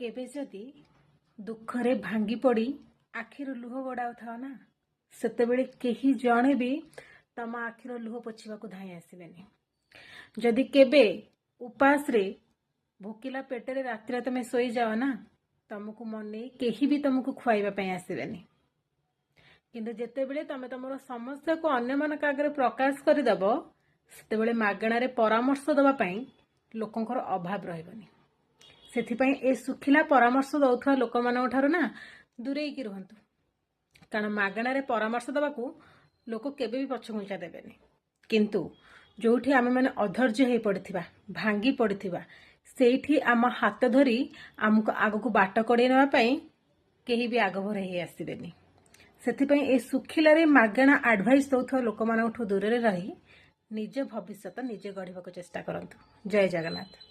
କେବେ ଯଦି ଦୁଃଖରେ ଭାଙ୍ଗି ପଡ଼ି ଆଖିରୁ ଲୁହ ଗଡ଼ାଉଥାଅ ନା, ସେତେବେଳେ କେହି ଜଣେ ବି ତମ ଆଖିର ଲୁହ ପୋଛିବାକୁ ଧାଇଁ ଆସିବେନି। ଯଦି କେବେ ଉପାସରେ ଭୋକିଲା ପେଟରେ ରାତିରେ ତମେ ଶୋଇଯାଅ ନା, ତମକୁ ମନେଇ କେହି ବି ତମକୁ ଖୁଆଇବା ପାଇଁ ଆସିବେନି। କିନ୍ତୁ ଯେତେବେଳେ ତମେ ତମର ସମସ୍ୟାକୁ ଅନ୍ୟମାନଙ୍କ ଆଗରେ ପ୍ରକାଶ କରିଦେବ, ସେତେବେଳେ ମାଗଣାରେ ପରାମର୍ଶ ଦେବା ପାଇଁ ଲୋକଙ୍କର ଅଭାବ ରହିବନି। ସେଥିପାଇଁ ଏ ଶୁଖିଲା ପରାମର୍ଶ ଦେଉଥିବା ଲୋକମାନଙ୍କ ଠାରୁ ନା ଦୂରେଇକି ରୁହନ୍ତୁ, କାରଣ ମାଗଣାରେ ପରାମର୍ଶ ଦେବାକୁ ଲୋକ କେବେ ବି ପଛଘୁଞ୍ଚା ଦେବେନି। କିନ୍ତୁ ଯୋଉଠି ଆମେମାନେ ଅଧୈର୍ଯ୍ୟ ହେଇ ପଡ଼ିଥିବା, ଭାଙ୍ଗି ପଡ଼ିଥିବା, ସେଇଠି ଆମ ହାତ ଧରି ଆମକୁ ଆଗକୁ ବାଟ କଢ଼େଇ ନେବା ପାଇଁ କେହି ବି ଆଗଭର ହେଇ ଆସିବେନି। ସେଥିପାଇଁ ଏ ଶୁଖିଲାରେ ମାଗଣା ଆଡଭାଇସ୍ ଦେଉଥିବା ଲୋକମାନଙ୍କଠୁ ଦୂରରେ ରହି ନିଜ ଭବିଷ୍ୟତ ନିଜେ ଗଢ଼ିବାକୁ ଚେଷ୍ଟା କରନ୍ତୁ। ଜୟ ଜଗନ୍ନାଥ।